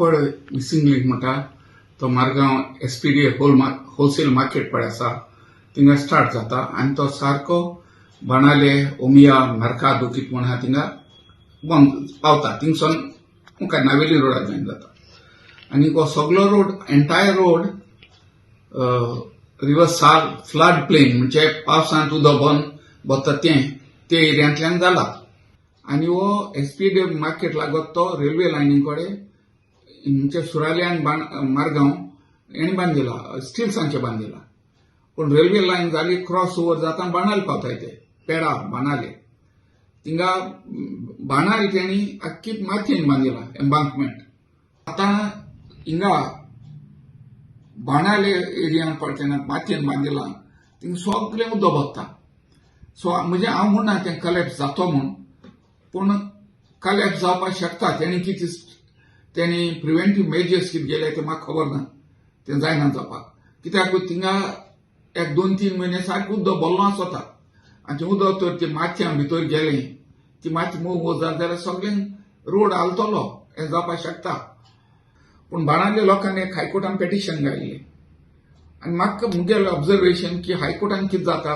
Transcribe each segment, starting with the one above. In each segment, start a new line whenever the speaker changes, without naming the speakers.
कोपड missing link म्हणटा तो Margao S P D wholesale market पळय आसा थिंगा स्टार्ट जाता आनी तो सारको बाणाले, ओमिया, मर्कादो कितें म्हण आहा थिंगा बंद पावता. थिंगसून मुखार नावेली रोडार जॉयन जाता आनी हो सगलो road, entire road river Sal flood plain, म्हणजे पावसांत उदक बंद भरता तें ते एरियांतल्यान जाला. आनी हो एस पी डी मार्केट लागत तो रेल्वे लायनी कडेन, म्हणजे सुराले आनी मारगांव हेणी बांदिला, स्टिल्सांचे बांदिला. पूण रेल्वे लायन जाली, क्रॉस ओवर जाता, बाणाले पावताय ते पेडा बाणाले. थिंगा बाणाले तेणी आख्खी मातयेन बांदिला एम्बांकमेंट. आतां हिंगा बाणाले एरियान पळय तेन्ना मातयेन बांदिला, थिंगा सगळें उदक भरता. सो म्हणजे हांव म्हणना तें कलॅप्स जातो म्हूण, पूण कलॅप्स जावपाक शकता. तेणी कितें तेणी प्रिवेंटीव मेजर्स कितें गेले ते म्हाका खबर ना. तें जायना जावपाक, कित्याक थिंगा एक 2-3 म्हयने सारकें उदक भरलो आसता आनी तें उदक तर ती मातयां भितर गेलें, ती माती मोव जाली जाल्यार सगळें रोड हालतलो, हें जावपाक शकता. पूण बाणाले लोकांनी एक हायकोर्टान पेटिशन घाल्लें आनी म्हाका मुगेलें ऑब्जर्वेशन की हायकोर्टान कितें जाता,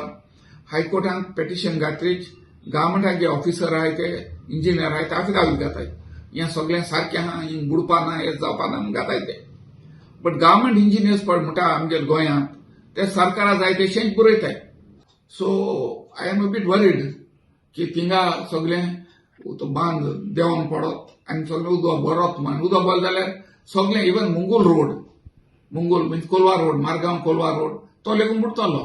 हायकोर्टान पेटिशन घातरीच गव्हर्मेंटाचे ऑफिसर आहाय, ते इंजिनियर आहाय, ते आफिदावीत घाताय, हें सगळें सारकें आहा, हिंग बुडपा ना, हें जावपा ना म्हूण घाताय ते. बट गव्हर्मेंट इंजिनियर्स पळय म्हणटा आमगे गोंयांत, ते सरकारा जाय तेशेंच बरयताय. So I am a bit worried की थिंगा सगळें तो बांद देंवन पडत आनी सगळें उदक भरत म्हण. उदक भरलें जाल्यार सगळें, even Mungul road, Mungul means Colva road, Margao Colva road, तो लेगून बुडटलो.